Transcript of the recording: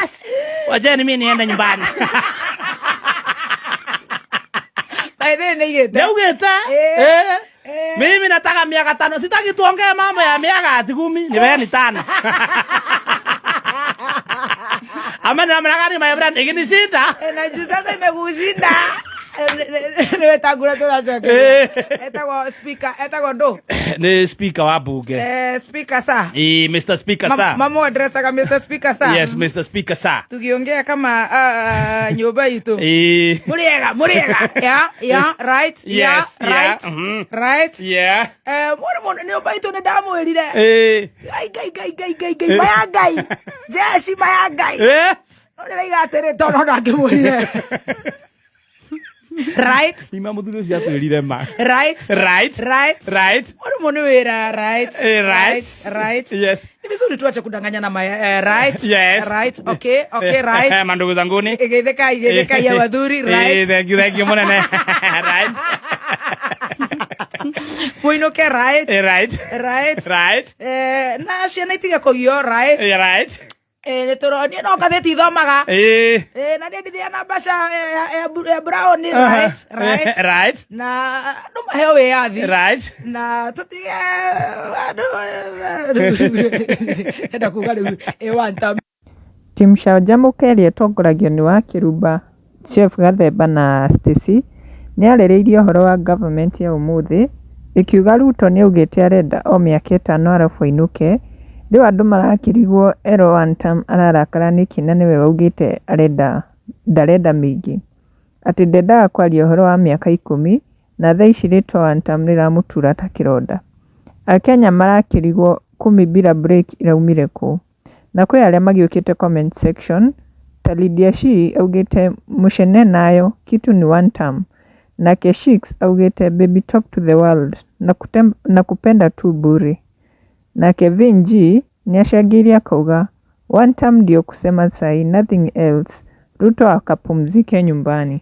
Basi wacheni mimi niende nyumbani. By the way, nĩaigĩte. Nĩaugĩte Eh. eh. Eh. Mimi nataka miaka tano, sitaki tuongee mambo ya miaka ati 10, nipeni tano. Ama ni namna gani my friend, ikinishinda Eh, na juu sasa imekushinda. Nĩwe tangura tũracokeria. Eh. Etagwo speaker, etagwo ndũ? Ni speaker wa bunge. Eh, speaker sir. Eh, Mr. Speaker sir. Mamu addressaga Mr. Speaker sir. Yes, Mr. Speaker sir. Tukiongea kama nyũmba itũ. Eh. Mũrĩega, mũrĩega. Yeah, yeah, right. Yeah, Yes, yeah, right. Right. Yeah. Eh, mũrĩ mũno nyũmba itũ nĩ ndamwĩrire. Eh. Ngai, ngai, ngai, ngai, ngai, ngai, maya ngai. Jeshi maya ngai. Eh. No ndĩraiga atĩrĩ tondũ no ndangĩmwĩrire. Right. Ima mũthuri ũcio atwĩrire ma. Right. Right. Right. Right. Mũrĩ mũno wĩra right. Eh, right. Right. Yes. Ni vizuri tuache kudanganyana my right. Yes. Right. Okay. Okay, right. Mandugu zanguni. Igithika igithika ya wathuri Eh, right. thank you, thank you munene. Right. Muinuke right. Eh, right. Right. Right. Eh, na ciana itige kũgio right. Eh, right. Eh, nĩ tũronio no ngathĩti ithomaga. Eh. Eh, na niĩ ndithia na mbaca ya brown right. Right. Right. Na andũ maheo wĩyathi. Right. Na tũtige andũ enda kuga rĩu ĩ one term. Team Canjamũka ĩrĩa ĩtongoragio nĩ Wakĩrumba, Jeff Gathemba na Stacy nĩ yarĩrĩirie ũhoro wa government ya ũmũthĩ, ĩkiuga Ruto nĩaugĩte arenda o mĩaka ĩtano arabu ainũke, rĩu andũ marakĩrigwo erwo one term ararakara nĩkĩ na nĩwe waugĩte arenda ndarenda mĩingĩ, atĩ ndendaga kwaria ũhoro wa mĩaka 10 na thaa ici rĩtwa one term rĩramũtura ta kĩronda. Akenya marakĩrigwo kumi bila break iraumire kũ? Na kwĩ arĩa magĩũkĩte comment section ta Lydia Shi augĩte mũcene nayo kitu ni one term, nake Shix augĩte baby talk to the world nakupenda tu bure, nake Vin G nĩacangĩire akauga one term ndio kusema sahi nothing else, Ruto akapumzike nyumbani.